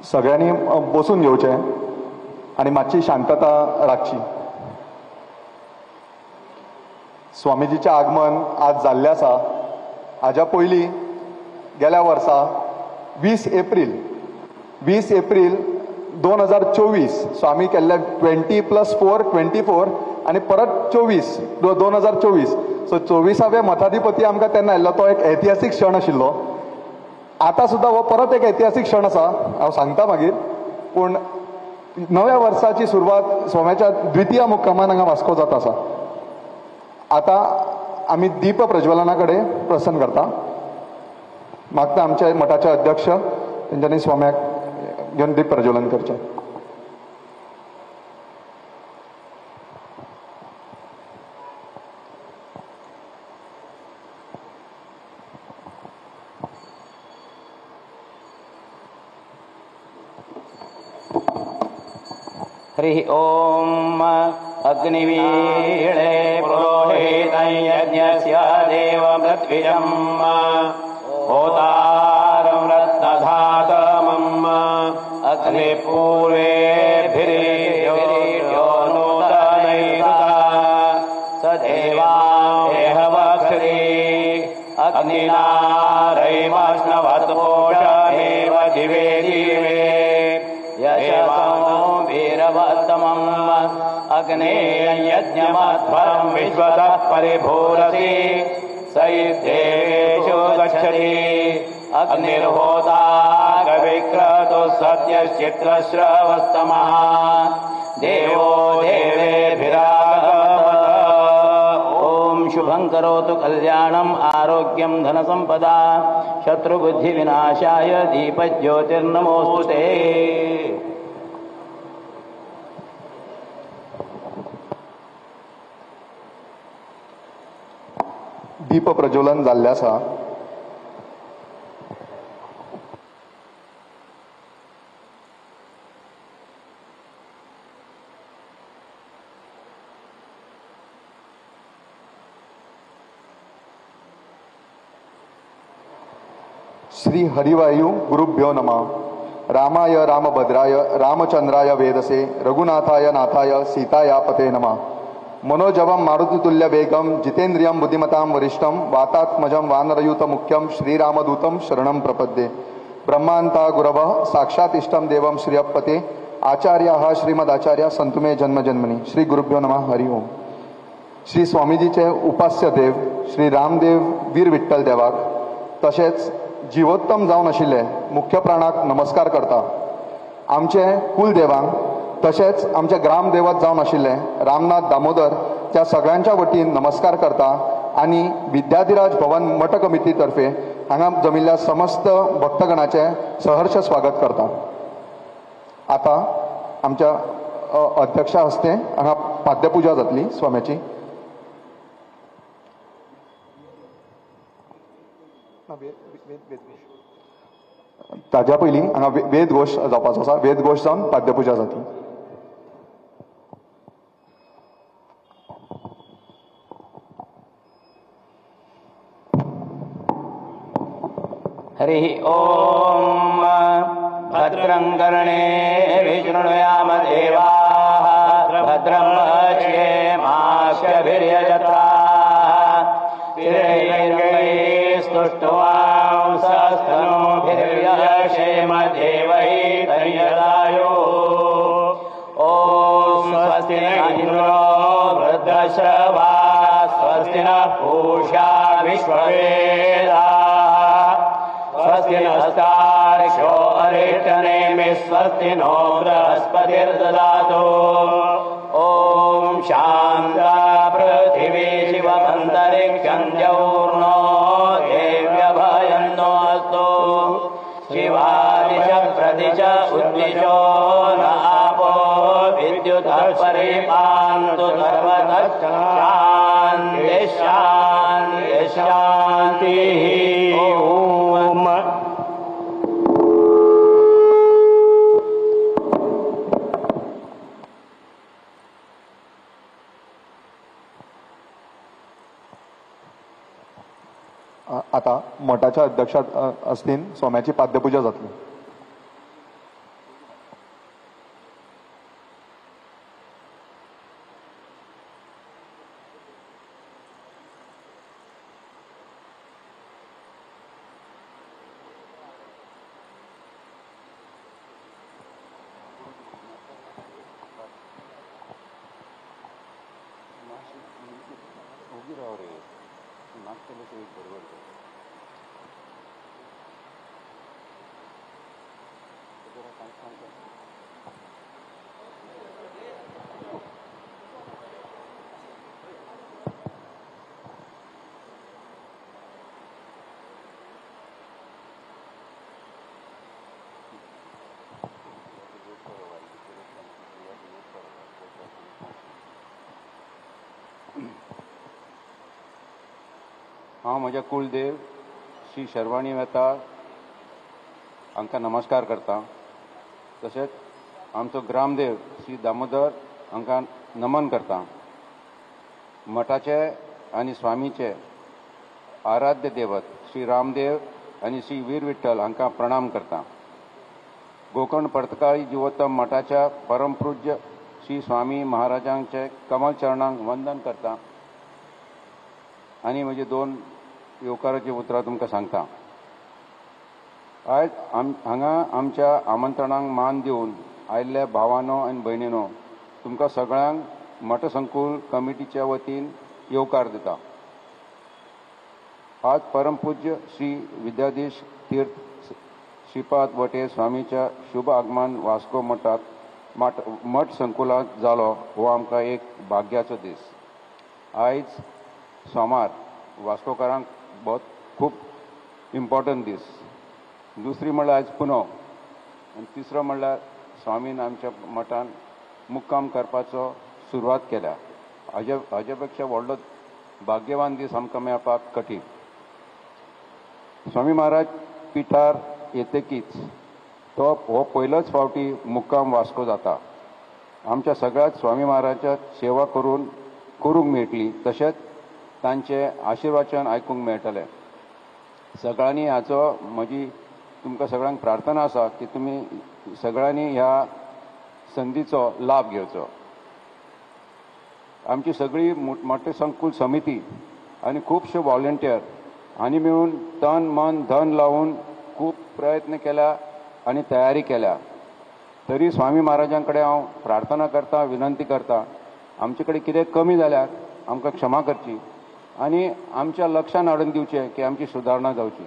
सगळ्यांनी बसून घेवचें आनी मातशी शांतता राखची. स्वामीजीचें आगमन आज जाल्लें आसा. हाज्या पयलीं गेल्या वर्सा 20 एप्रील 2024 स्वामी केल्ले 20 + 4 24 आनी परत 24 2024. सो 24व्या मठाधिपती आमकां तेन्ना आयिल्लो. तो एक ऐतिहासीक क्षण आशिल्लो. आतां सुद्दां हो परत एक ऐतिहासीक क्षण आसा, हांव सांगता मागीर. पूण नव्या वर्साची सुरवात स्वाम्याच्या द्वितीय मुक्कामान हांगा वास्को जाता आसा. आतां आमी दीप प्रज्वलना कडेन प्रसन्न करता. मागता आमच्या मठाचे अध्यक्ष तेंच्यांनी स्वाम्याक घेवन दीप प्रज्वलन करचें. हरि ओम. अग्निवीळे पुरोहितं यज्ञस्य देवमृत्विजं होतारं रत्नधातमम् अग्निपूर्वेभिर्यो नूतनैरुता स देवादेह वक्षति अग्निनारैमश्नवत्पोषमेव दिवे दिवे यशसो वीरवत्तमम् अग्ने यज्ञमध्वरं विश्वतः परिभूरसि स देवेषु गच्छति. अग्निर्होता कविक्रतुः सत्यश्चित्रश्रवस्तमः देवो देवेभिरागमत. ॐ शुभं करोतु कल्याणम् आरोग्यं धनसंपदा शत्रुबुद्धिविनाशाय दीपज्योतिर्नमोस्तुते. दीप प्रज्वलन जाल्लें आसा. श्री हरिवायु गुरुभ्यो नमः. रामाय रामभद्राय रामचंद्राय वेदसे रघुनाथाय नाथाय सीताया पते नमः. मनोजवं मारुतितुल्य वेगं जितेंद्रियं बुद्धिमतां वरिष्ठं वातात्मजं वानरयूत मुख्यं श्रीरामदूतं शरणं प्रपद्ये. ब्रह्मांता गुरवः साक्षात् इष्टं देवं श्रियपते आचार्याः श्रीमदाचार्य संतु मे जन्म जन्मनि. श्री गुरुभ्यो नमः. हरि ओम. श्री स्वामीजीचे उपास्य देव श्री रामदेव वीर विठ्ठल देवाक तशेंच जिवोत्तम जावन आशिल्ले मुख्य प्राणाक नमस्कार करता. आमचे कुलदेवांक तशेंच आमचे ग्रामदेवत जावन आशिल्ले रामनाथ दामोदर त्या सगळ्यांच्या वतीन नमस्कार करता आनी विद्याधिराज भवन मठ कमिटी तर्फे हांगा जमिल्ल्या समस्त भक्तगणाचें सहर्ष स्वागत करता. आतां आमच्या अध्यक्षा हस्ते हांगा पाद्यपुजा जातली स्वाम्याची. ताज्या पयलीं हांगा वेदघोश जावपाचो आसा. वेदघोश जावन पाद्यपुजा जातली. हरि ओम. भद्रं कर्णे विशृणुयाम देवाः भद्रं पश्येमाक्षभिर्यजत्राः स्थिरैरङ्गैस्तुष्टुवांसस्तनूभिर्यशेम देवैर्यदायुः. ॐ स्वस्ति न इन्द्रो वृद्धश्रवाः स्वस्ति नः पूषा विश्ववेदाः स्वस्ति नस्तार्क्ष्यो अरिष्टनेमिः स्वस्ति नो बृहस्पतिर्ददातु. ॐ शान्ता पृथिवी शिवमन्तरिक्षं द्यौर्नो देव्यभयन्नो अस्तु. शिवादिश प्रदिश उद्दिशो न आपो विद्युतः परिपान्तु सर्वतः. शान्तिः शान्तिः शान्तिः. ओम. आता मठाच्या अध्यक्षात असतील स्वाम्याची पाद्यपूजा जातली. राव रे, नाक एक बरोबर. हांव म्हज्या कुलदेव श्री शर्वाणी मेहता हांकां नमस्कार करता. तशेंच आमचो ग्रामदेव श्री दामोदर हांकां नमन करता. मठाचे आनी स्वामीचे आराध्य देवत श्री रामदेव आनी श्री वीर विठ्ठल हांकां प्रणाम करता. गोकर्ण पर्तकाळी जिवोत्तम मठाच्या परमपूज्य श्री स्वामी महाराजांचे कमल चरणांक वंदन करता आनी म्हजी दोन येवकाराची उतरां तुमकां सांगता. आयज हांगा आमच्या आमंत्रणाक मान दिवन आयिल्ल्या भावानो आनी भयणीनो, तुमकां सगळ्यांक मठसंकुल कमिटीच्या वतीन येवकार दिता. आज परमपूज्य श्री विद्याधीश तीर्थ श्रीपाद वटे स्वामीच्या शुभ आगमन वास्को मठांत मठ संकुलांत जालो हो आमकां एक भाग्याचो दीस. आयज सोमार वास्कोकारांक बहुत खूब इम्पॉर्टंट दीस. दुसरी म्हणल्यार आयज पुनव आनी तिसरो म्हणल्यार स्वामीन आमच्या मठान मुक्काम करपाचो सुरवात केल्या. हाजे पेक्षा व्हडलो भाग्यवान दीस आमकां मेळपाक कठीण. स्वामी महाराज पिठार येतकीच तो हो पयलोच फावटी मुक्काम वास्को जाता. आमच्या सगळ्याच स्वामी महाराजाच्या सेवा करूंक मेळटली, तशेंच तांचे आशिर्वचन आयकूंक मेळटलें. सगळ्यांनी हाचो म्हजी तुमकां सगळ्यांक प्रार्थना आसा की तुमी सगळ्यांनी ह्या संदीचो लाभ घेवचो. आमची सगळी मठ संकुल समिती आनी खुबशे वॉलंटियर आनी मेळून तन मन धन लावन खूब प्रयत्न केल्या आनी तयारी केल्या. तरी स्वामी महाराजां कडेन हांव प्रार्थना करता, विनंती करता, आमचे कडेन कितें कमी जाल्यार आमकां क्षमा करची आनी आमच्या लक्षान हाडून दिवचें की आमची सुदारणा जावची.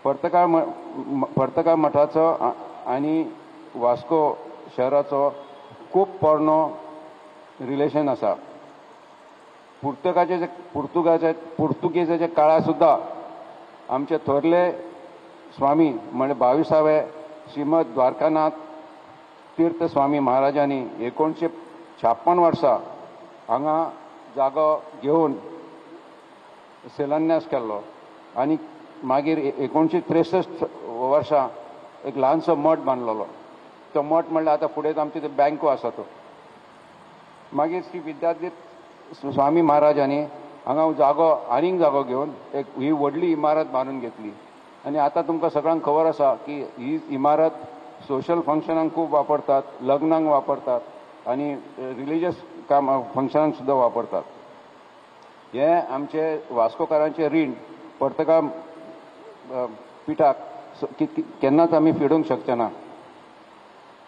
पर्तकाळ मठाचो आनी वास्को शहराचो खूब पोरणो रिलेशन आसा. पुर्तुगेजाच्या काळार सुद्दां आमचे थोरले स्वामी म्हणजे 22वे श्रीमद द्वारकानाथ तीर्थ स्वामी महाराजांनी 1956 वर्सा हांगा जागो घेवन शिलान्यास केल्लो आनी मागीर 1963 वर्सा एक ल्हानसो मठ बांदलेलो. तो मठ म्हणल्यार आतां फुडें आमचे ते बँको आसा तो. मागीर श्री विद्याधीश स्वामी महाराजांनी हांगा जागो आनीक जागो घेवन एक ही व्हडली इमारत बांदून घेतली आनी आतां तुमकां सगळ्यांक खबर आसा की ही इमारत सोशल फंक्शनांक खूब वापरतात, लग्नांक वापरतात आनी रिलिजियस काम फंक्शनांक सुद्दां वापरतात. हें आमचे वास्कोकारांचें रीण पर्तगाळ पिठाक केन्नाच आमी फेडूंक शकचे ना.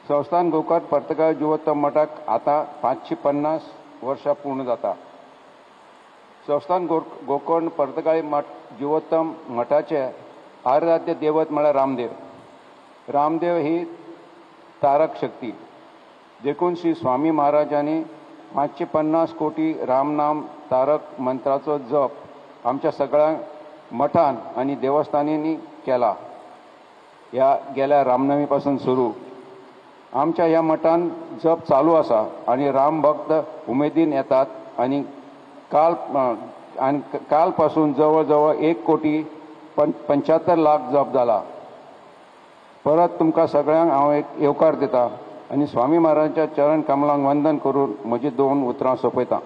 संस्थान गोकर्ण पर्तगाळ जिवोत्तम मठाक आतां 550 वर्सां पूर्ण जाता. संस्थान गोकर्ण पर्तगाळी मठ जिवोत्तम मठाचे आराध्य देवत म्हळ्यार रामदेव. रामदेव ही तारक शक्ती. देखून श्री स्वामी महाराजांनी 550 कोटी रामनाम तारक मंत्राचो जप आमच्या सगळ्या मठान आनी देवस्थानांनी केला. ह्या गेल्या रामनवमी पासून सुरू आमच्या ह्या मठान जप चालू आसा आनी रामभक्त उमेदीन येतात आनी काल पासून जवळ जवळ 1,75,00,000 जप जाला. परत तुमकां सगळ्यांक हांव एक येवकार दिता आनी स्वामी महाराजांच्या चरण कमलांक वंदन करून म्हजी दोन उतरां सोंपयता.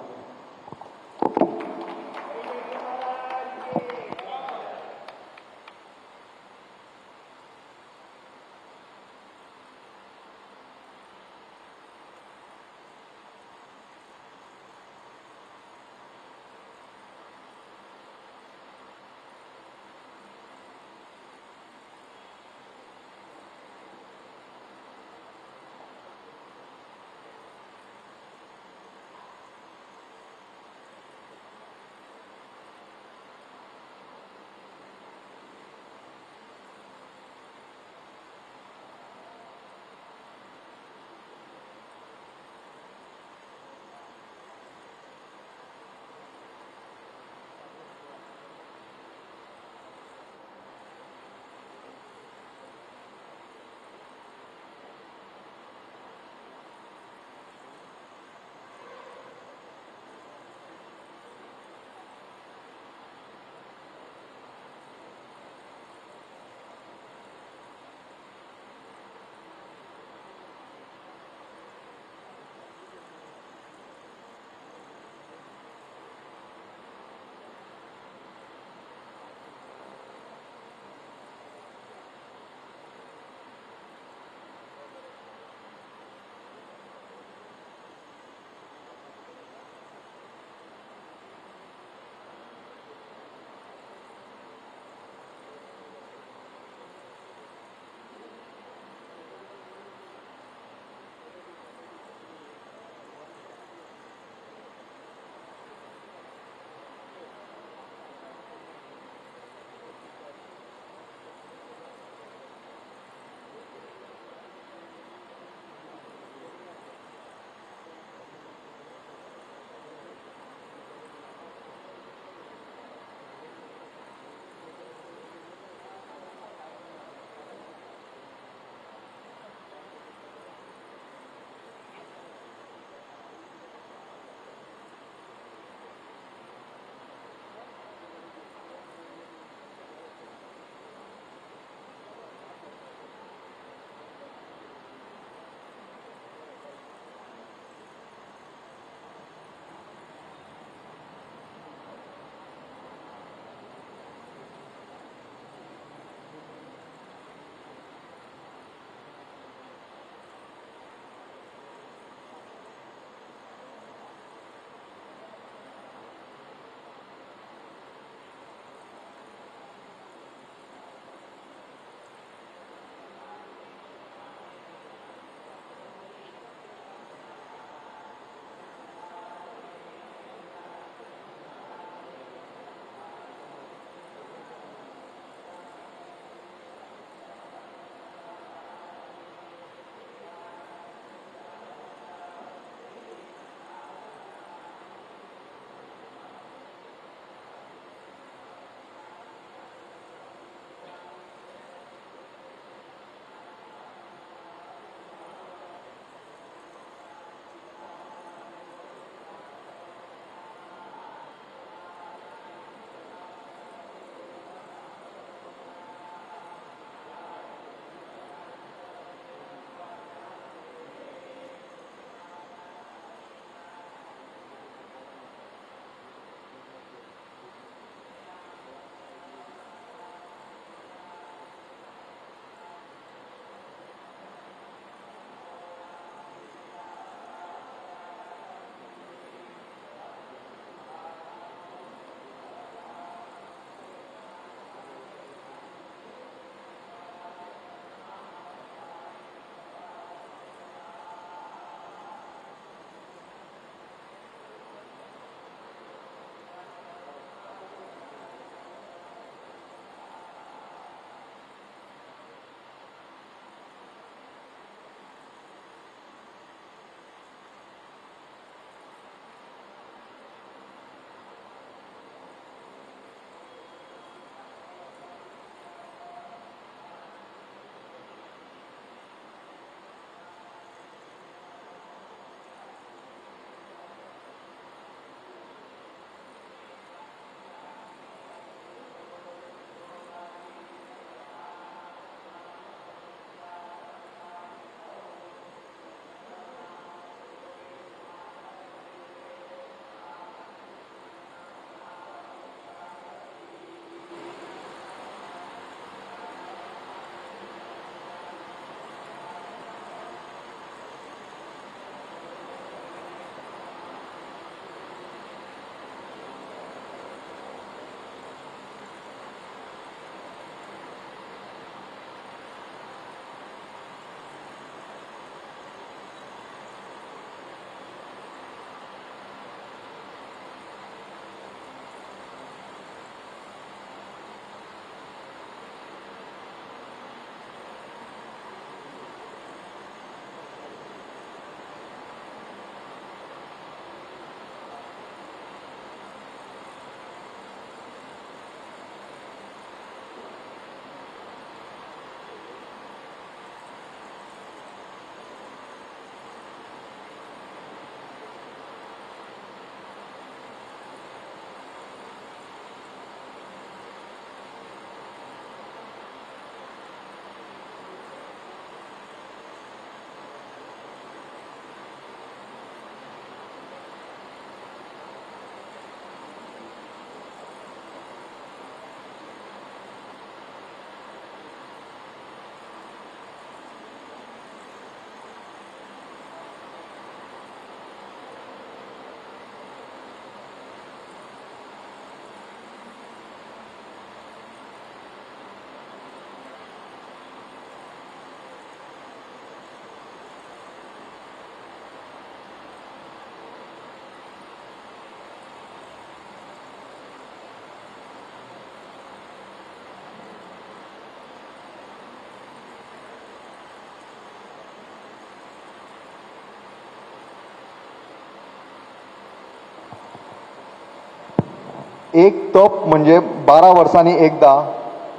एक तप म्हणजे 12 वर्सांनी एकदां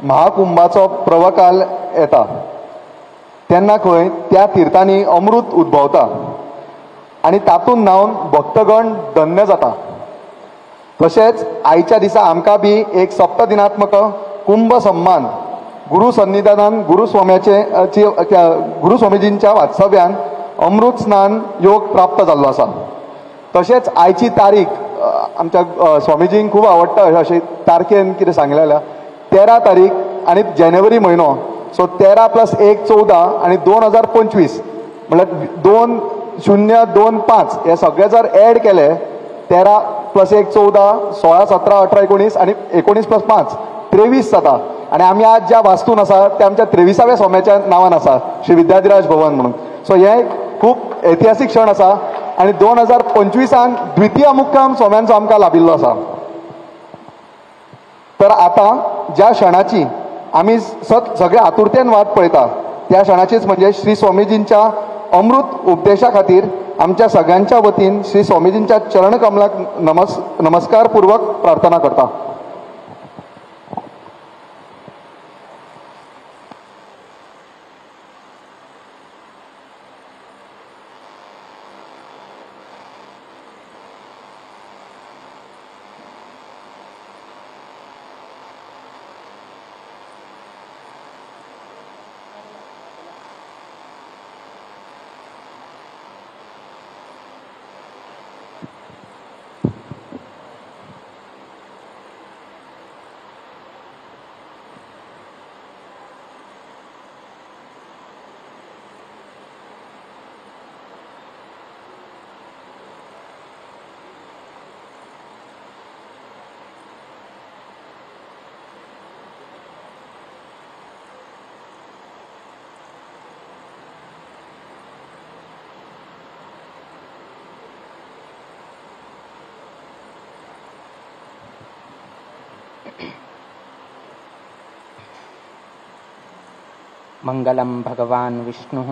महाकुंभाचो प्रवकाल येता तेन्ना खंय त्या तीर्थांनी अमृत उद्भवता आनी तातूंत न्हावन भक्तगण धन्य जाता. तशेंच आयच्या दिसा आमकां बी एक सप्तदिनात्मक कुंभ सम्मान गुरु सन्निधानान गुरुस्वाम्याचे गुरुस्वामीजींच्या वास्तव्यान अमृत स्नान योग प्राप्त जाल्लो आसा. तशेंच आयची तारीख आमच्या स्वामीजींक खूब आवडटा अशें तारखेन कितें सांगलें जाल्यार 13 तारीख आनी जानेवारी म्हयनो, सो 13 + 1 14 आनी 2025 म्हणल्यार 2025 हे सगळे जर एड केले 13 + 1 14 16 17 18 19 आनी 19 + 5 23 जाता. आनी आमी आज ज्या वास्तून आसा ते आमच्या 23व्या स्वाम्याच्या नांवान आसा, श्री विद्याधिराज भवन म्हणून. सो हे खूब ऐतिहासीक क्षण आसा आनी 2025 द्वितीय मुक्काम स्वाम्यांचो आमकां लाभिल्लो आसा. तर आतां ज्या क्षणाची आमी सगळे आतुरतेन वाट पळयता त्या क्षणाचीच म्हणजे श्री स्वामीजींच्या अमृत उपदेशा खातीर आमच्या सगळ्यांच्या वतीन श्री स्वामीजींच्या चरणकमलाक नमस्कारपूर्वक प्रार्थना करता. मंगलम भगवान विष्णुः,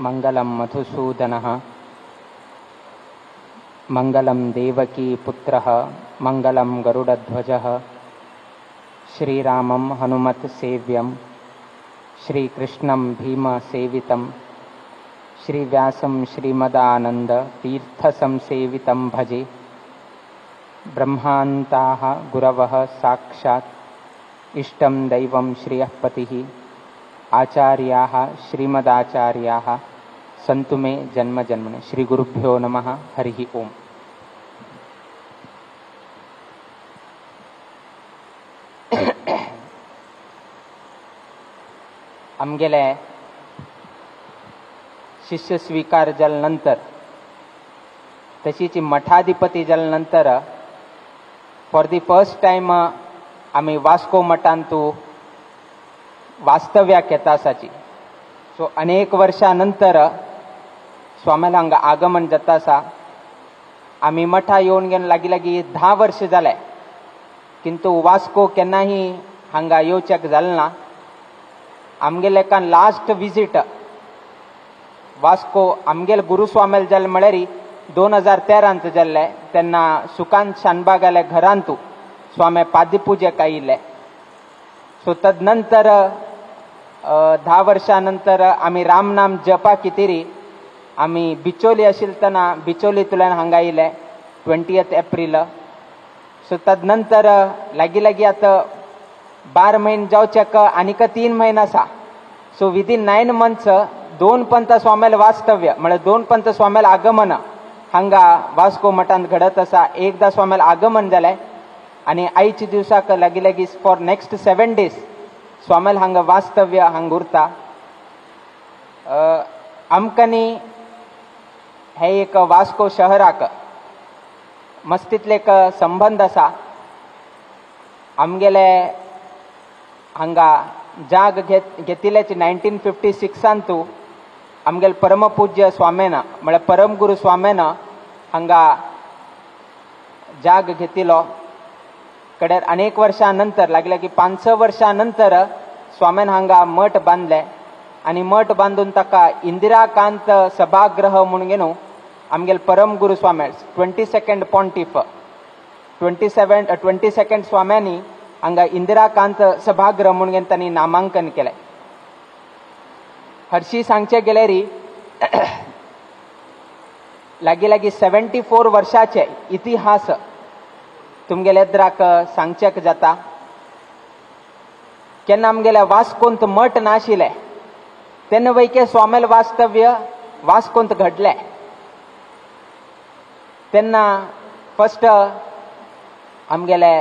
मंगलम मधुसूदनः, मंगलम देवकी पुत्रः, मंगलम गरुडध्वजः, श्रीरामं हनुमत् सेव्यं, श्रीकृष्णं भीम सेवितं, श्रीव्यासं श्रीमदानंद तीर्थसंसेवितं भजे. ब्रह्मान्ताः गुरवः साक्षात् इष्टं दैवं श्रियःपतिः, आचार्याः श्रीमदाचार्याः सन्तु मे जन्म जन्मने. श्री गुरुभ्यो नमः. हरिः ओम. आमगेले शिष्य स्वीकार जाले नंतर तशीच मठाधिपती जाले नंतर फॉर the first time आमी वास्को मठांतू वास्तव्याक येता आसाची. सो अनेक वर्षां नंतर स्वाम्याला हांगा आगमन जाता आसा. आमी मठा येवन घेवन लागीं लागीं 10 वर्ष जाले, किंतु वास्को केन्नाही हांगा येवच्याक जालें ना. आमगेले एकान लास्ट विजीट वास्को आमगेले गुरुस्वामेल जालें म्हळ्यार 2013 जाल्लें. तेन्ना सुकांत शानबागाल्या घरांतू स्वामी पादपुजेक आयिल्ले. सो तदनंतर 10 वर्षां नंतर आमी रामनाम जपा कितेरी आमी बिचोली आशिल्लतना बिचोलींतल्यान हांगा आयिल्ले 20 एप्रील. सो तदनंतर लागीं लागीं आतां 12 म्हयने जावच्याक आनीक 3 म्हयने आसा. सो विदीन 9 मंथ्स 2 पंत स्वाम्याले वास्तव्य म्हळ्यार 2 पंत स्वाम्याले आगमन हांगा वास्को मठांत घडत आसा. एकदां स्वाम्याले आगमन जालें आनी आयच्या दिवसाक लागीं लागीं फॉर नेक्स्ट 7 डेज स्वामेल हांगा वास्तव्य हांगा उरता. आमकां न्ही हे एक वास्को शहराक मस्तीतले एक संबंद आसा. आमगेले हांगा जाग घेतिल्ल्याचे 1956 आमगेले परमपूज्य स्वाम्यान म्हळ्यार परमगुरू स्वाम्यान हांगा जाग घेतिलो. कडेर अनेक वर्षां नंतर लागले की 5-6 वर्षां नंतर स्वाम्यान हांगा मठ बांदले आनी मठ बांदून ताका इंदिराकांत सभागृह म्हणून घेवन आमगेले परमगुरू स्वामी 22nd pontiff 22 स्वाम्यांनी हांगा इंदिराकांत सभागृह म्हणून तांणी नामांकन केलें. हरशी सांगचे गेल्यारी लागीं लागीं 74 वर्षाचे इतिहास तुमगेले एद्राक सांगचेक जाता. केन्ना आमगेल्या वास्कोंत मठ नाशिल्लें तेन्ना वैके स्वामेल वास्तव्य वास्कोंत घडलें. तेन्ना फस्ट आमगेले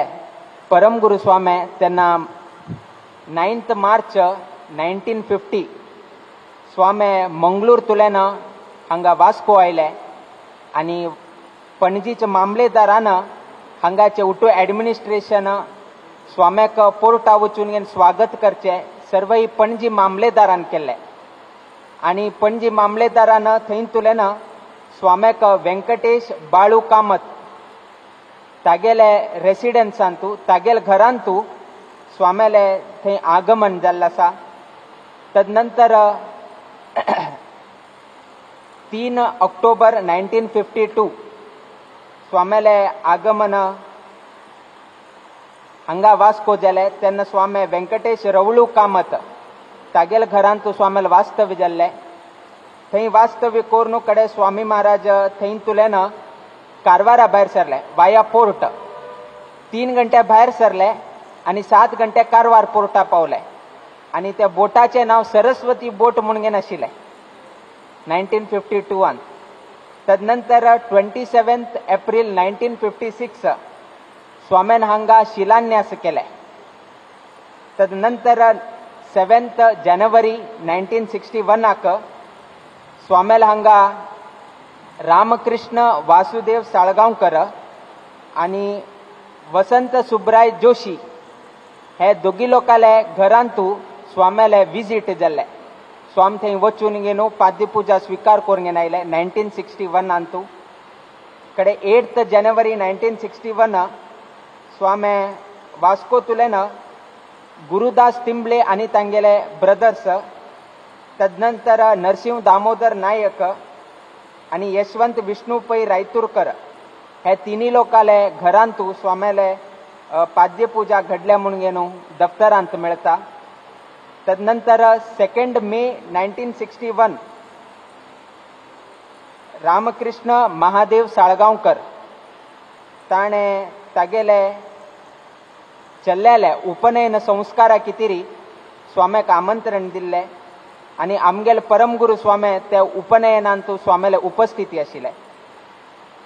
परमगुरू स्वामी तेन्ना 9 मार्च 1950 स्वामी मंगळूर तुल्यान हांगा वास्को आयले आनी पणजीच्या मामलेदारान हांगाचे उटो एडमिनिस्ट्रेशन स्वाम्याक पोर्टा वचून स्वागत करचे सर्वय पणजी मामलेदारान केल्ले आनी पणजी मामलेदारान थंय तुल्यान स्वाम्याक वेंकटेश बाळू कामत तागेले रेसिडन्सांतू तागेले घरांतू स्वाम्याले थंय आगमन जाल्लें आसा. तदनंतर 3 ऑक्टोबर 1952 स्वाम्याले आगमन हांगा वास्को जालें. तेन्ना स्वामी वेंकटेश रवळू कामत तागेले घरांतू स्वाम्याले वास्तव्य जाल्लें. थंय वास्तव्य करून कडे स्वामी महाराज थंय तुल्यान कारवारा भायर सरले वाया पोर्ट. 3 घंटे भायर सरले आनी 7 घंटे कारवार पोर्टा पावले आनी त्या बोटाचें नांव सरस्वती बोट म्हणून आशिल्लें 1952. तदनंतर 27 एप्रील 1956 स्वाम्यान हांगा शिलान्यास केलें. तदनंतर 7 जानेवारी 1961 स्वाम्याल हांगा रामकृष्ण वासुदेव साळगांवकर आनी वसंत सुब्राय जोशी हे दोगी लोकांले घरांतू स्वाम्याले विजीट जाल्ले. स्वामी थंय वचून घेवन पाद्यपुजा स्विकार करून घेवन आयले 1961. कडे 8 जानेवारी 1961 स्वामी वास्को तुल्यान गुरुदास तिंबले आनी तांगेले ब्रदर्स, तदनंतर नरसिंह दामोदर नायक आनी यशवंत विष्णू पै रायतूरकर हे तिनी लोकांले घरांतू स्वाम्याले पाद्यपुजा घडल्या म्हणून घेवन दफ्तरांत मेळटा. तदनंतर 2 मे 1961 रामकृष्ण महादेव साळगांवकर ताणें तागेले चल्ल्याले उपनयन संस्कारा कितेरी स्वाम्याक आमंत्रण दिल्लें आनी आमगेले परमगुरू स्वामी त्या उपनयनांतू स्वाम्याले उपस्थिती आशिल्ले.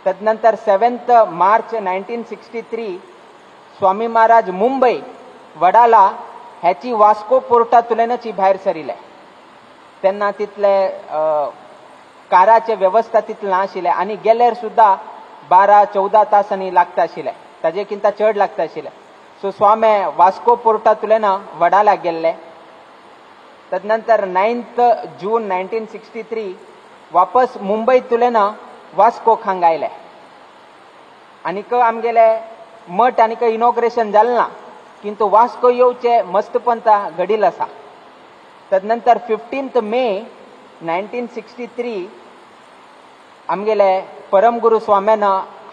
तदनंतर 7 मार्च 1963 स्वामी महाराज मुंबय वडाला ह्याची वास्को पोर्टांतल्यानच भायर सरिल्ले. तेन्ना तितले काराचे वेवस्था तितले नाशिल्ले आनी गेल्यार सुद्दां 12-14 तासांनी लागता आशिल्ले, ताजे किंता चड लागता आशिल्ले. सो स्वामी वास्को पोर्टांतल्यान वडाला गेल्ले. तदनंतर 9 जून 1963 वापस मुंबयतल्यान वास्को हांगा आयले आनीक आमगेले मठ आनीक इनॉग्रेशन जालें ना, किंतु वास्को येवचे मस्तपंता घडील आसा. तदनंतर 15 मे 1963 आमगेले परमगुरू स्वाम्यान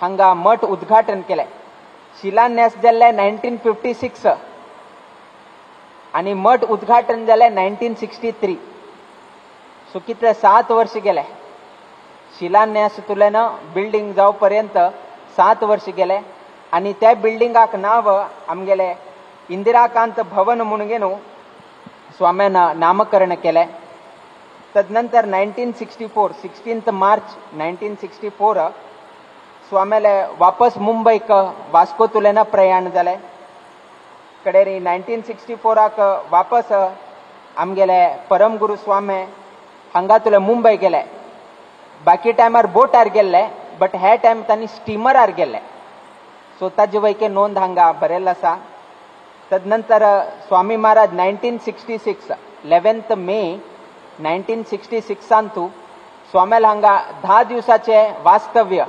हांगा मठ उद्घाटन केलें. शिलान्यास जाल्ले 1956 आनी मठ उद्घाटन जालें 1963. सो कितले 7 वर्ष गेले. शिलान्यास तुल्यान बिल्डींग जाव पर्यंत 7 वर्ष गेले आनी त्या बिल्डिंगाक नांव आमगेले इंदिराकांत भवन म्हणून घेवन स्वाम्यान नामकरण केलें. तदनंतर 1964 16 मार्च 1964 स्वाम्याले वापस मुंबयक वास्को तुल्यान प्रयाण जालें. कडेन 1964 वापस आमगेले परमगुरू स्वामी हांगा तुले मुंबय गेले. बाकी टायमार बोटार गेल्ले, बट हे टायम तांणी स्टिमरार गेल्ले. सो ताजे वैके नोंद हांगा बरयल्लो आसा. तदनंतर स्वामी महाराज 1966 11 मे 1966 स्वाम्याल हांगा 10 दिवसाचे वास्तव्य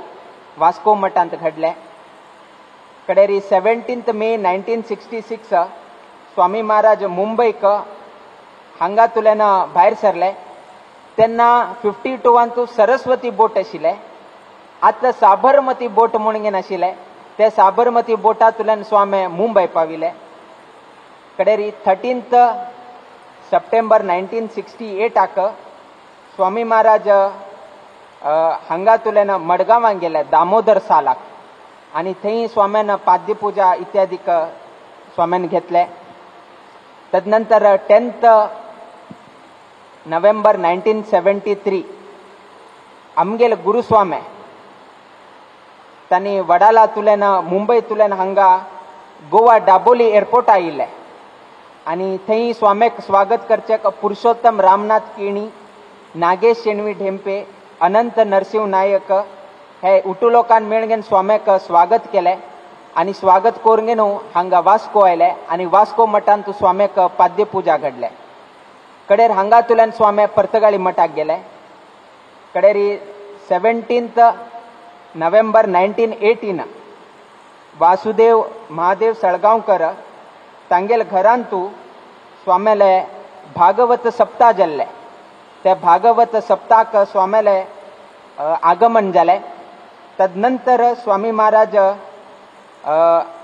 वास्को मठांत घडले. कडेरी 17 मे 1966 स्वामी महाराज मुंबयक हांगा तुल्यान भायर सरले. तेन्ना 52 सरस्वती बोट आशिल्ले, आतां साबरमती बोट म्हणून नाशिल्ले. ते साबरमती बोटांतल्यान स्वामी मुंबय पाविले. कडेरी 13 सप्टेंबर 1968 स्वामी महाराज हांगातुल्यान मडगांवां गेले दामोदर सालाक आनी थंय स्वाम्यान पाद्यपुजा इत्यादी स्वाम्यान घेतले. तदनंतर 10 नोव्हेंबर 1973 आमगेले गुरुस्वामी तांणी वडालांतुल्यान मुंबयतुल्यान हांगा गोवा दाबोली एअरपोर्ट आयिल्ले आनी थंय स्वाम्याक स्वागत करचें पुरुषोत्तम रामनाथ केणी, नागेश शेणवी ढेंपे, अनंत नरसिंह नायक हे उटुलोकान मेळगेन स्वाम्याक स्वागत केलें आनी स्वागत करून न्हू हांगा वास्को आयले आनी वास्को मठांत स्वाम्याक पाद्यपुजा घडले. कडेर हांगातुल्यान स्वामी पर्तगाळी मठाक गेले. कडेरी 17 नोव्हेंबर 1918 वासुदेव महादेव सळगांवकर तांगेल घरांतू स्वाम्याले भागवत सप्ताह जाल्ले. ते भागवत सप्ताक स्वाम्याले आगमन जालें. तदनंतर स्वामी महाराज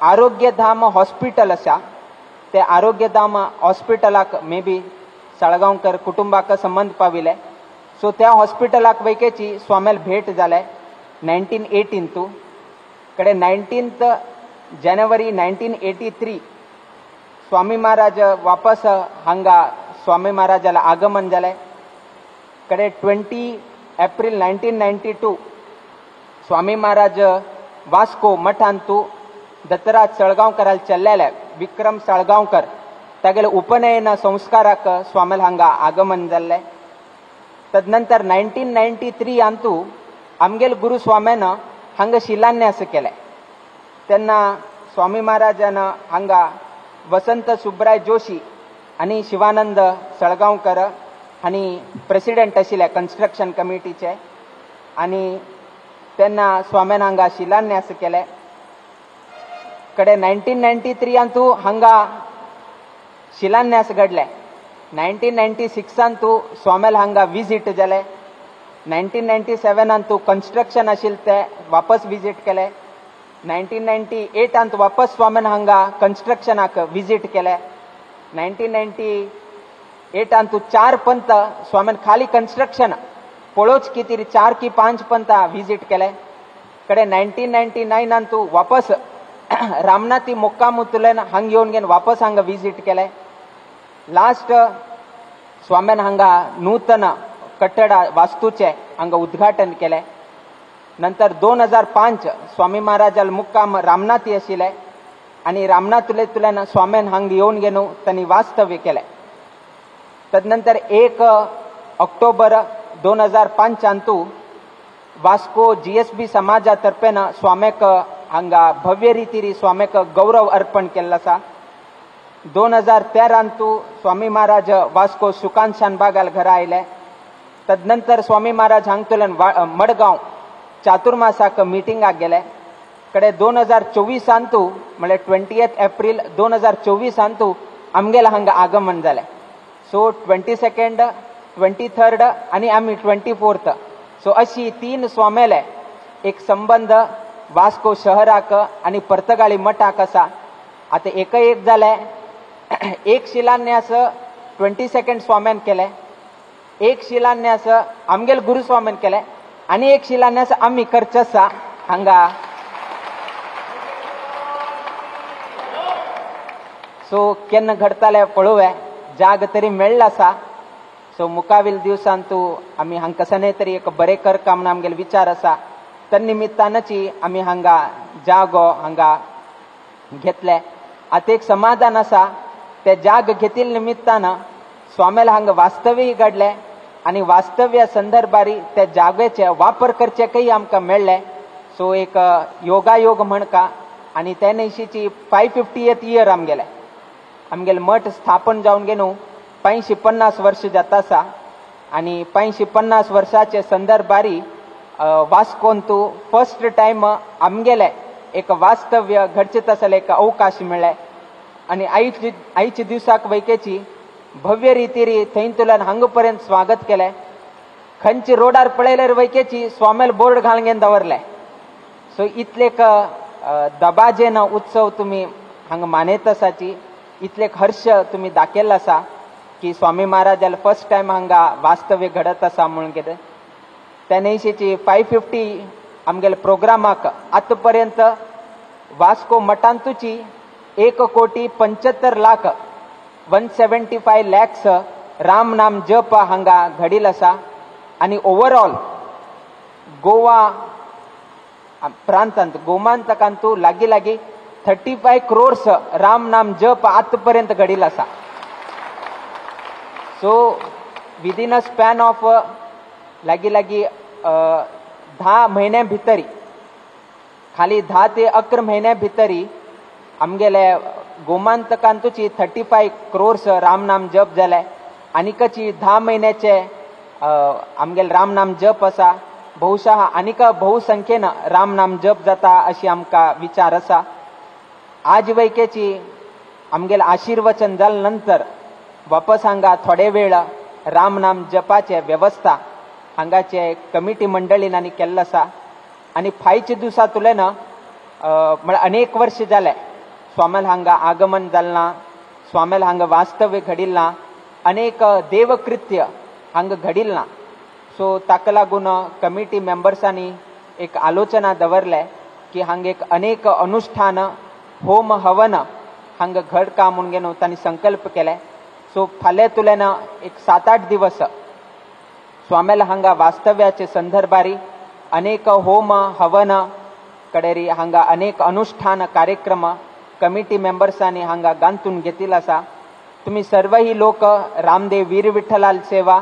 आरोग्यधाम हॉस्पिटल आसा ते आरोग्यधाम हॉस्पिटलाक मे बी साळगांवकर कुटुंबाक संबंद पाविले. सो त्या हॉस्पिटलाक वैकेची स्वाम्याल भेट जाले 1918 कडे 19 जानेवारी 1983 स्वामी महाराज वापस हांगा स्वामी महाराजाला आगमन जालें. कडे 20 एप्रिल 1992 स्वामी महाराज वास्को मठांतू दत्तराज सळगांवकराल चल्लेले विक्रम साळगांवकर तागेले उपनयन संस्काराक स्वामील हांगा आगमन जाल्लें. तदनंतर 1993 अंतू आमगेल गुरु स्वाम्यान हांगा शिलान्यास केलें. तेन्ना स्वामी महाराजान हांगा वसंत सुब्राय जोशी आनी शिवानंद सळगांवकर हांणी प्रेसिडेंट आशिल्ले कन्स्ट्रक्शन कमिटीचे आनी तेन्ना स्वाम्यान हांगा शिलान्यास केलें. कडे 1993 अंतू हांगा शिलान्यास घडले. 1996 अंतू स्वाम्याल हांगा विजीट जालें. 1997 अंतू कन्स्ट्रक्शन आशिल्लें ते वापस विजीट केलें. 1998 अंतू वापस स्वाम्यान हांगा कन्स्ट्रक्शनाक विजीट केलें. 1998 अंतू 4 पंत स्वाम्यान खाली कन्स्ट्रक्शन पळोवच किती 4 की 5 पंत विजीट केलें. कडे 1999 अंतू वापस रामनाथी मुक्कामुतुल्यान हांग येवन घेवन वापस हांगा विजीट केलें. लास्ट स्वाम्यान हांगा नूतन कट्टडा वास्तूचें हांगा उद्घाटन केलें. नंतर 2005 स्वामी महाराजाल मुक्काम रामनाथी आशिल्ले आनी रामनाथुलेंतल्यान स्वाम्यान हांगा येवन घेवन तांणी वास्तव्य केलें. तदनंतर 1 ऑक्टोबर 2005 अंतू वास्को GSB समाजा तर्फेन स्वाम्याक हांगा भव्य रितीरी स्वाम्याक गौरव अर्पण केल्लो आसा. 2013 अंतू स्वामी महाराज वास्को सुकांत शानबागाल घरा आयले. तदनंतर स्वामी महाराज हांगतल्यान मडगांव चातुर्मासाक मिटिंगाक गेले. कडे 2024 अंतू म्हळ्यार 20 एप्रिल 2024 अंतू आमगेले हांगा आगमन जालें. सो 22, 23 आनी आमी 24. सो अशी 3 स्वाम्याले एक संबंद वास्को शहराक आनी पर्तगाळी मठाक आसा. आतां एक एक जालें. एक शिलान्यास 22 स्वाम्यान केलें, एक शिलान्यास आमगेल गुरुस्वाम्यान केलें आनी एक शिलान्यास आमी करचो आसा हांगा. सो केन्ना घडताले पळोवया, जाग तरी मेळ्ळो आसा. सो मुखावेल दिवसान तूं आमी हांगा कशें तरी एक बरें कर काम म्हूण आमगेलो विचार आसा. तर निमित्तानची आमी हांगा जागो हांगा घेतले. आतां एक समाधान आसा, ते जाग घेतिल्ले निमित्तान स्वाम्याल हांगा वास्तव्य घडलें आनी वास्तव्या संदर्भारी त्या जागेचे वापर करचेकय आमकां मेळ्ळें. सो एक योगायोग म्हणका आनी ते न्हयशीची 550th year आमगेलें आमगेलें मठ स्थापन जावन घेवन 550 वर्ष जाता आसा आनी 550 वर्साचे संदर्भारी वास्कोंतू फर्स्ट टायम आमगेलें एक वास्तव्य घडचें आसलें एक अवकाश मेळ्ळें आनी आयच्या दिवसाक वैकेची भव्य रितीरी थंयतल्यान हांगा पर्यंत स्वागत केलें. खंयचे रोडार पळयल्यार वैकेची स्वाम्याल बोर्ड घालून घेवन दवरलें. सो इतलेक दबाजेन उत्सव तुमी हांगा मानयत आसाची, इतले हर्ष तुमी दाखयल्लो आसा की स्वामी महाराजाले फर्स्ट टायम हांगा वास्तव्य घडत आसा म्हणून कितें. त्या न्हयशेची 550 आमगेले प्रोग्रामाक आतां पर्यंत वास्को मठांतूची 1,75,00,000 175 लॅक्स राम नाम जप हांगा घडील आसा. आनी ओवरऑल गोवा प्रांतांत गोमांतकांतू लागीं लागीं 35 क्रोर्स राम नाम जप आतां पर्यंत घडील आसा. So within a span of लागीं लागीं 10 म्हयन्या भितरी, खाली 10 ते 11 म्हयन्या भितरी आमगेले गोमांतकांतूची 35 क्रोर्स राम नाम जप जाले. आनीकची 10 म्हयन्याचे आमगेले राम नाम जप आसा. बहुशः आनीक बहुसंख्येन राम नाम जप जाता अशी आमकां विचार आसा. आज वैकेची आमगेले आशीर्वचन जाले नंतर वापस हांगा थोडे वेळ राम नाम जपाचे वेवस्था हांगाचे कमिटी मंडळीन आनी केल्लो आसा. आनी फायच्या दिवसा तुलेन म्हळ्यार अनेक वर्ष जाले स्वामेल हांगा आगमन जालें ना, स्वामेल हांगा वास्तव्य घडिल्लें ना, अनेक देवकृत्य हांगा घडिल्लें ना. सो ताका लागून कमिटी मेंबर्सांनी एक आलोचना दवरले की हांगा एक अनेक अनुष्ठान होम हवन हांगा घडका म्हणून घेवन तांणी संकल्प केले. सो फाल्यां तुलेन एक 7-8 दिवस स्वामेल हांगा वास्तव्याचे संदर्भारी अनेक होम हवन कडेरी हांगा अनेक अनुष्ठान कार्यक्रम कमिटी मेंबर्सांनी हांगा गांथून घेतिल्लो आसा. तुमी सर्वही लोक रामदेव वीर विठ्ठलाल सेवा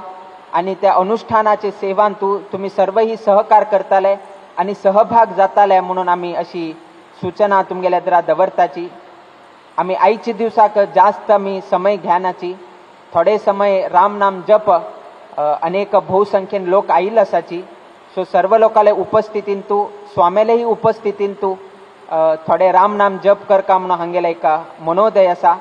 आनी त्या अनुष्ठानाचे सेवांतू तुमी सर्वही सहकार करताले आनी सहभाग जाताले म्हणून आमी अशी सूचना तुमगेल्या दरा दवरताची. आमी आयच्या दिवसाक जास्त आमी समय घेनाची, थोडे समय राम नाम जप अनेक बहुसंख्येन लोक आयिल्ले आसाची. सो सर्व लोकांले उपस्थितींतू स्वामेलेही उपस्थितींतू थोडे राम नाम जप करका म्हणून हांगेले एक मनोदय आसा.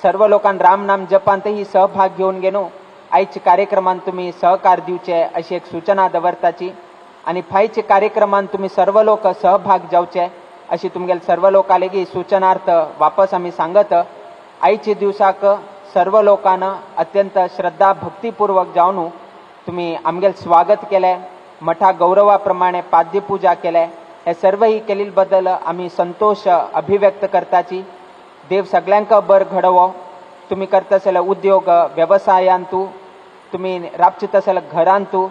सर्व लोकांन राम नाम जपांतही सहभाग घेवन घेवन आयच्या कार्यक्रमांत तुमी सहकार दिवचे अशी एक सूचना दवरताची. आनी फायच्या कार्यक्रमांत तुमी सर्व लोक सहभाग जावचे अशी तुमगेले सर्व लोकां लेगीत सूचनार्थ वापस आमी सांगत. आयच्या दिवसाक सर्व लोकांना अत्यंत श्रद्धा भक्तीपूर्वक जावन तुमी आमगेले स्वागत केलें, मठा गौरवा प्रमाणे पाद्यपूजा केले, हे सर्वही केल्ले बद्दल आमी संतोष अभिव्यक्त करताची. देव सगळ्यांक बर घडोवो. तुमी करता आसले उद्योग वेवसायांतू, तुमी राबचित आसले घरांतू,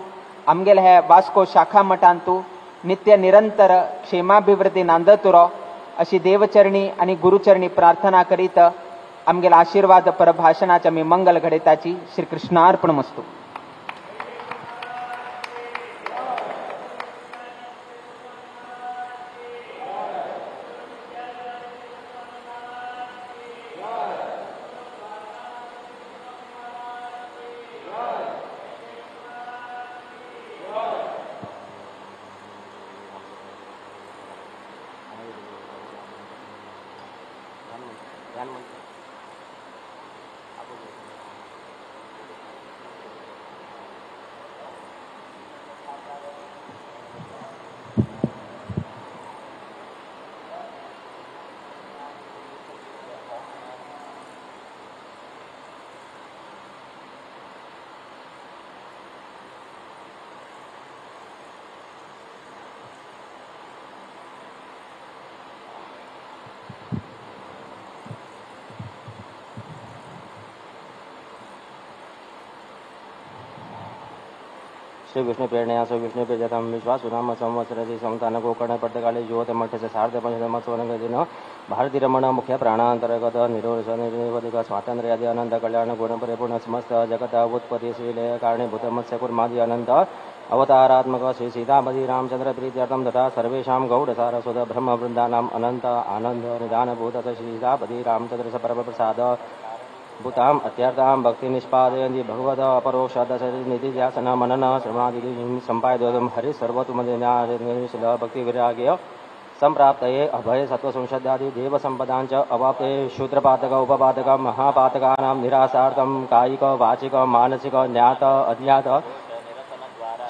आमगेले हे वास्को शाखा मठांतू नित्य निरंतर क्षेमाभिवृद्धी नांदत उरो अशी देवचरणी आनी गुरुचरणी प्रार्थना करीत आमगेले आशीर्वाद परभाषणाचे आमी मंगल घडयताची. श्री कृष्णार्पणमस्तु. श्री विष्णु प्रेरणया श्री विष्णु प्रेजतम विश्वास नाम संवत्सर समतान गोकर्ण पट्टकाली ज्योत मठ से सार्ध पंचम दिन भारती रमण मुख्य प्राणांतर्गत निरोध निरवधिक स्वातंत्र्य आदि अनंत कल्याण गुण परिपूर्ण समस्त जगत उत्पत्ति श्रीलय कारणीभूत मत्स्य कुर्मादि अनंत अवतारात्मक श्री सीतापति रामचंद्र प्रीत्यर्थम तथा सर्वेषां गौड़ सारस्वत ब्रह्म वृंदानाम अनंत आनंद निदानभूत श्री सीतापति रामचंद्र परम प्रसाद भूताम अत्यर्थां भक्ति निष्पादयन्ति भगवत अपरोक्ष निधिध्यासन मनन श्रवणादि सम्पादयं हरि सर्वतुमदिनाशिल भक्ति विराग्य संप्राप्तये अभय सत्व संशदादि देव संपदां च अवाप्ते शूद्रपातक उपपातक महापातकानां निरासार्थं कायिक वाचिक मानसिक ज्ञात अज्ञात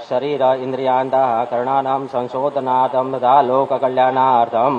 शरीर इंद्रियांतः करणानां संशोधनार्थं तथा लोककल्याणार्थं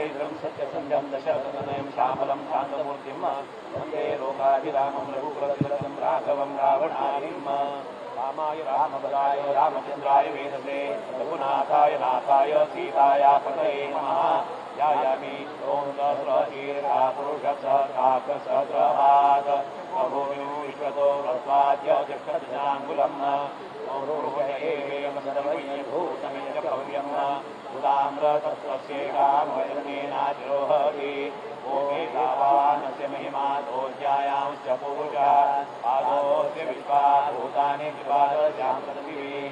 श्रीधरं सत्यसन्ध्यं दशरथतनयं श्यामलं शान्तमूर्तिं वन्दे लोकाभिरामं रघुकुलतिलकं राघवं रावणारिं रामाय रामबलाय रामचन्द्राय वेधसे रघुनाथाय नाथाय सीताया पतये नमः। ध्यायामि ॐ सहस्रशीर्षा पुरुषसहस्राक्षसहस्रपात् प्रभुं विश्वतो रत्वाद्य तिष्ठतिजाङ्गुलम् उदाम्रतत्त्वस्येषामयनेनातिरोहति ओमेधावानस्य महिमा दोऽध्यायांश्च पूरुषः पादोऽस्य विश्वा भूतानि त्रिपादस्यां पृथिवी ॐ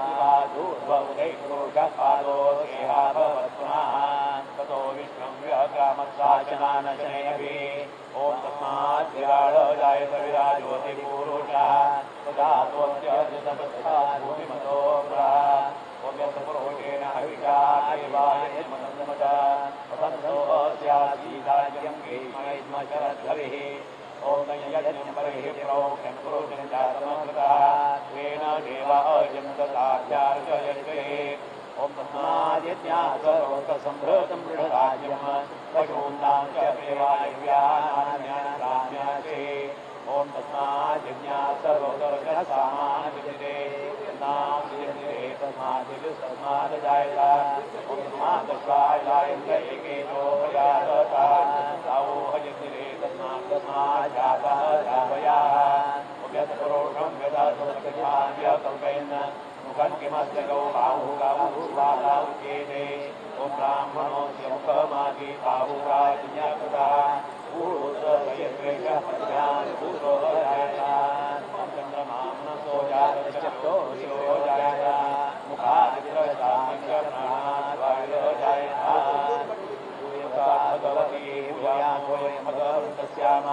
त्रिपादूर्ध्वउदैपुरुषः पादोऽस्येहा भवत्पुनः ततो विष्णुं व्यक्रामत्साशनानशनैः ॐ तस्मात् विराळ जायत विराजोति पुरुषः तदातोऽत्यजतपस्था भूमिमतो ॐ यत्पुरुषेण हविषा देवाय वसन्तोऽस्यासीदाज्यं ग्रीष्मैष्मशरद्भविः ॐ यज्ञं बर्हिः प्रोक्षं पुरुषं जातमकृतः स्वेन देवा अजन्तताभ्यार्चयते ॐ तस्माद्यज्ञात् सर्वोत्तसम्भृतं बृहदाज्यं पशूनां च देवायव्यानान्यान्यासे ॐ तस्माद्यज्ञात् सर्वोत्तरसामानविद्यते नाम विद्यते तस्माद् जायत ॐ तस्मादश्वाय जायन्त एकेनो प्रजातः तावोहयन्तिरे तस्मात् तस्मात् जातः जावयाः यत्पुरुषं व्यदधुर्व्यकल्पयन् मुखं किमस्य गौ बाहु गावु स्वाहा उच्येते ॐ ब्राह्मणोऽस्य मुखमादि बाहुराज्ञाकृतः पूरुषयद्वेषः पद्भ्यां पुत्रो जायत ॐ चन्द्रमामनसो जातश्चक्षो जायत मुखादित्रसां च प्राणात् वायुरो जायत भगवती भूयासोऽयमगवन्तस्याम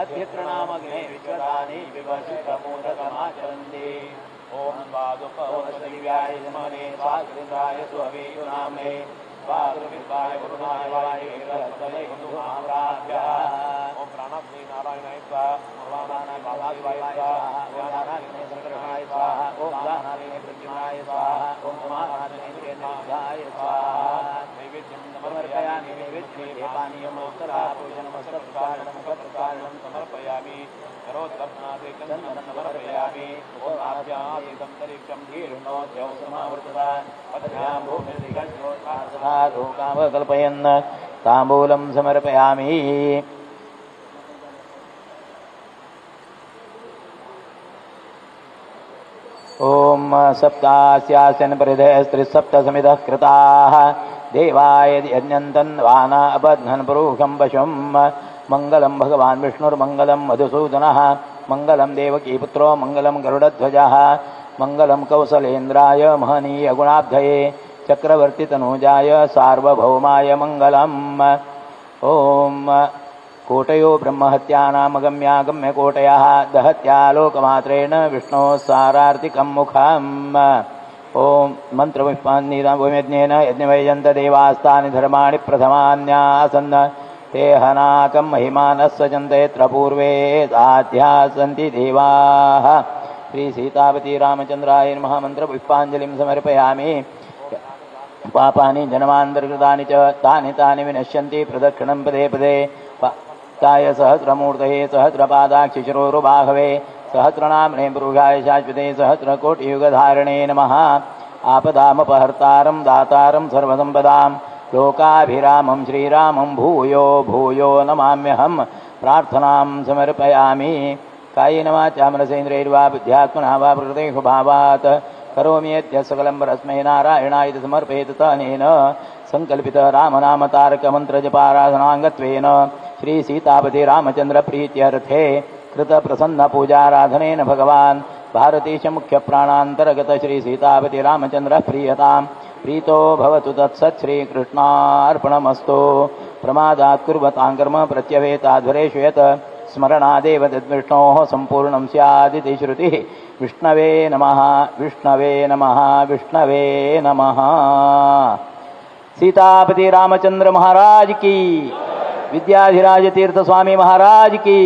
अध्यत्रणामग्ने विश्वदानि विवसितमूढतमाचरन्ति ॐ स्वादुपवसदिव्याय मने स्वाकृताय स्ववीयुनाम्ने स्वाकृविद्वाय वरुणाय वायुर्हस्तये हिन्दुमाव्राभ्यः ॐ प्राणाग्नि नारायणाय स्वाहा भवानाय वासुदेवाय स्वाहा व्यानाग्ने संकर्षणाय स्वाहा ॐ दानाग्ने प्रद्युम्नाय स्वाहा ॐ समानाग्ने निरुद्धाय स्वाहा नैवेद्यं समर्पयामि नैवेद्ये पानीयमोत्तरापूजनमस्त्रप्रसारणं मुखप्रसारणं समर्पयामि करोत्तर्नाथे चन्दनं समर्पयामि ॐ आभ्यासीतन्तरिक्षं दीर्णोऽध्यौ समावृतः पद्भ्यां भूमिर्दिगन्धोत्कामकल्पयन् ताम्बूलं समर्पयामि। ॐ सप्तास्यासन परिधयस्त्रिसप्त समिधः कृताः देवाय यज्ञन्तन्वाना अबध्नन् पुरुषं पशुं मङ्गलं भगवान् विष्णुर्मङ्गलं मधुसूदनः मङ्गलं देवकीपुत्रो मङ्गलं गरुडध्वजः मङ्गलं कौसलेन्द्राय महनीयगुणाब्धये चक्रवर्तितनूजाय सार्वभौमाय मङ्गलम्। ॐ कोटयो ब्रह्महत्यानामगम्यागम्यकोटयः दहत्या लोकमात्रेण विष्णोः सारार्तिकं मुखम्। ॐ मन्त्रपुष्पान्नीतां यज्ञवैजन्त देवास्तानि धर्माणि प्रथमान्यासन् ते हनाकं महिमानः सजन्त यत्र पूर्वे साध्याः सन्ति देवाः। श्रीसीतापति रामचन्द्राय नमः। मन्त्रपुष्पाञ्जलिं समर्पयामि। पापानि जन्मान्तर्कृतानि च तानि तानि विनश्यन्ति प्रदक्षिणं पदे पदे। ताय सहस्रमूर्तये सहस्रपादाक्षिशिरोरुबाहवे सहस्रनाम्ने पुरुषाय शाश्वते सहस्रकोटियुगधारिणे नमः। आपदामपहर्तारं दातारं सर्वसम्पदां लोकाभिरामं श्रीरामं भूयो भूयो नमाम्यहं। प्रार्थनां समर्पयामि। कायेन वाचा मनसेन्द्रियैर्वा बुद्ध्यात्मना वा प्रकृतेषु भावात् करोमि यद्य सकलं परस्मै नारायणाय समर्पयेत तनेन संकल्पित रामनाम तारक मन्त्रजपाराधनाङ्गत्वेन श्री सीतापति रामचंद्र प्रीत्यर्थे कृत प्रसन्न पूजाराधनेन भगवान् भारतीश मुख्य प्राणान्तर्गत श्री सीतापति रामचंद्र प्रीयतां प्रीतो भवतु तत्सत् श्रीकृष्णार्पणमस्तु। प्रमादात् कुर्वतां कर्म प्रत्यवेताध्वरेषु यत् स्मरणादेव तद्विष्णोः सम्पूर्णं स्यादिति श्रुतिः। विष्णवे नमः, विष्णवे नमः, विष्णवे नमः। सीतापति रामचंद्र महाराज की, विद्याधिराज तीर्थ स्वामी महाराज की,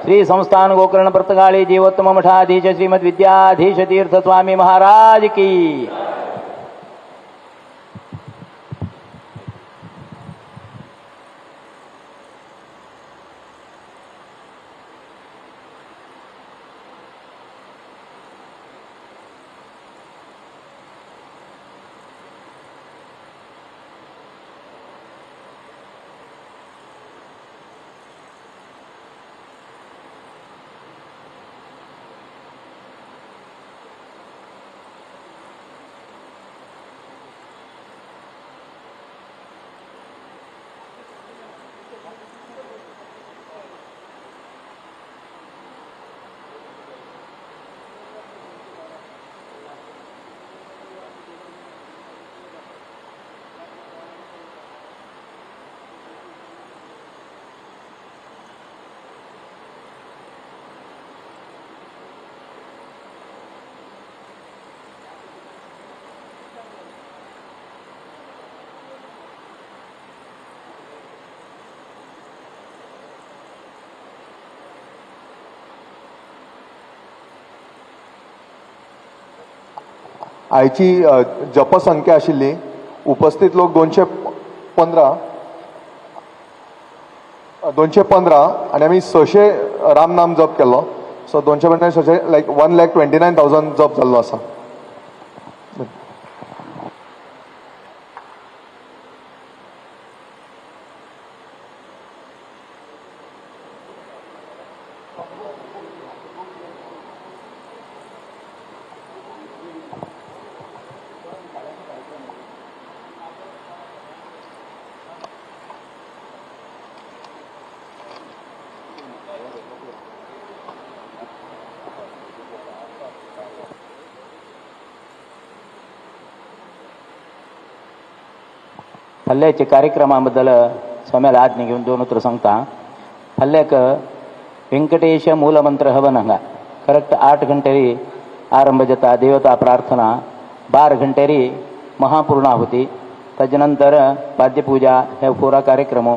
श्री संस्थान गोकर्ण पर्तगाळी जीवोत्तम मठाधीश श्रीमद विद्याधीश तीर्थ स्वामी महाराज की। आयची जपसंख्या आशिल्ली उपस्थित लोक 215 आनी आमी 600 रामनाम जप केल्लो. सो 215 600 लायक 1,29,000 जप जाल्लो आसा. फाल्याच्या कार्यक्रमाबद्दल स्वाम्याला आज्ञा घेऊन दोन उतरं सांगता. फाल्याक व्यंकटेश मूलमंत्र हवन हांगा करेक्ट 8 घंटेरी आरंभ जाता. देवता प्रार्थना 12 घंटेरी महापूर्णाहुती, ताजे नंतर पाद्यपूजा हे पुरा कार्यक्रम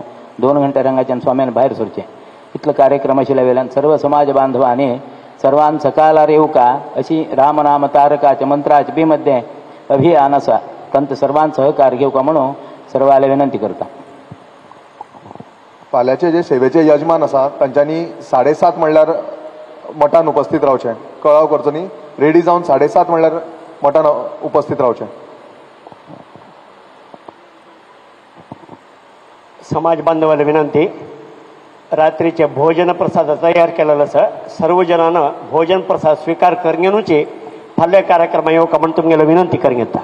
2 घंटे हांगाच्यान स्वाम्यान भायर सरचें. इतलो कार्यक्रम आशिल्ल्या वेल्यान सर्व समाज बांधवांनी सर्वान सकालार येवका अशी रामनाम तारकाच्या मंत्राच्या बी मध्ये अभियान आसा, तांचो सर्वान सहकार घेवका म्हणून सर्वाला विनंती करता. फाल्याचे जे सेवेचे यजमान आसा तांच्यांनी 7:30 म्हणल्यार मठान उपस्थित रावचें. कळाव करचो न्ही, रेडी जावन 7:30 म्हणल्यार मठान उपस्थित रावचें. समाज बांधवाला विनंती, रात्रीचे भोजन प्रसाद तयार केलेलो आसा, सर्व जणांना भोजन प्रसाद स्वीकार करून घेवचे फाल्यां कार्यक्रमा येवका म्हण तुमगेलो विनंती करून घेता.